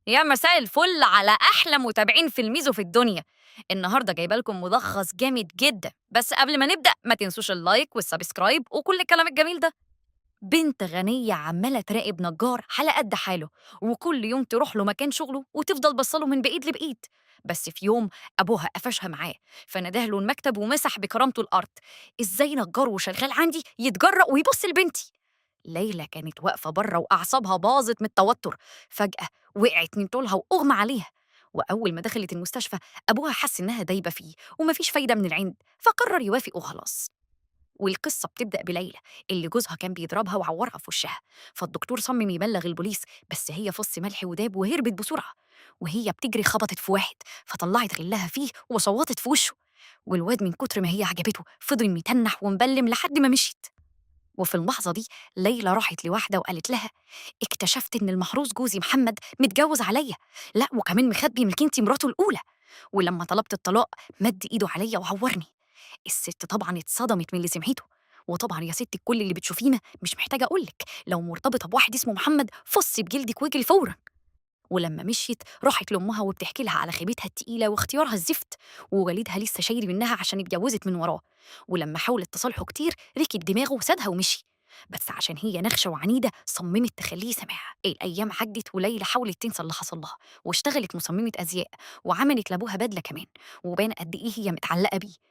يا مساء الفل على أحلى متابعين في الميزو في الدنيا. النهارده جايبه لكم ملخص جامد جدا، بس قبل ما نبدأ ما تنسوش ال like وال subscribe وكل الكلام الجميل ده. بنت غنية عمالة تراقب نجار على قد حاله، وكل يوم تروح له مكان شغله وتفضل بصله من بعيد لبعيد. بس في يوم أبوها قفشها معاه، فنده له المكتب ومسح بكرامته الأرض. إزاي نجار وشغال عندي يتجرأ ويبص لبنتي؟ ليلى كانت واقفة بره وأعصابها باظت من التوتر. فجأة وقعت من طولها وأغمى عليها. وأول ما دخلت المستشفى أبوها حس إنها دايبة فيه ومفيش فايدة من العند، فقرر يوافق وخلاص. والقصة بتبدأ بليلى اللي جوزها كان بيضربها وعورها في وشها، فالدكتور صمم يبلغ البوليس، بس هي فص ملح وداب وهربت بسرعة. وهي بتجري خبطت في واحد، فطلعت غلها فيه وصوتت في وشه، والواد من كتر ما هي عجبته فضل متنح ومبلم لحد ما مشيت. وفي اللحظة دي ليلى راحت لواحدة وقالت لها: اكتشفت إن المحروس جوزي محمد متجوز عليا، لا وكمان مخبي مكنتي مراته الأولى، ولما طلبت الطلاق مد إيده عليا وعورني. الست طبعا اتصدمت من اللي سمعته. وطبعا يا ست كل اللي بتشوفينا مش محتاجة أقولك، لو مرتبطة بواحد اسمه محمد فصي بجلدك واجري فورا. ولما مشيت راحت لأمها وبتحكي لها على خيبتها التقيلة واختيارها الزفت، ووالدها لسه شايل منها عشان اتجوزت من وراه. ولما حاولت تصالحه كتير ركب دماغه وسابها ومشي، بس عشان هي نخشة وعنيدة صممت تخليه سماع. الأيام عدت وليلى حاولت تنسى اللي حصل لها، واشتغلت مصممة أزياء وعملت لأبوها بدلة كمان، وبان قد إيه هي متعلقة بيه.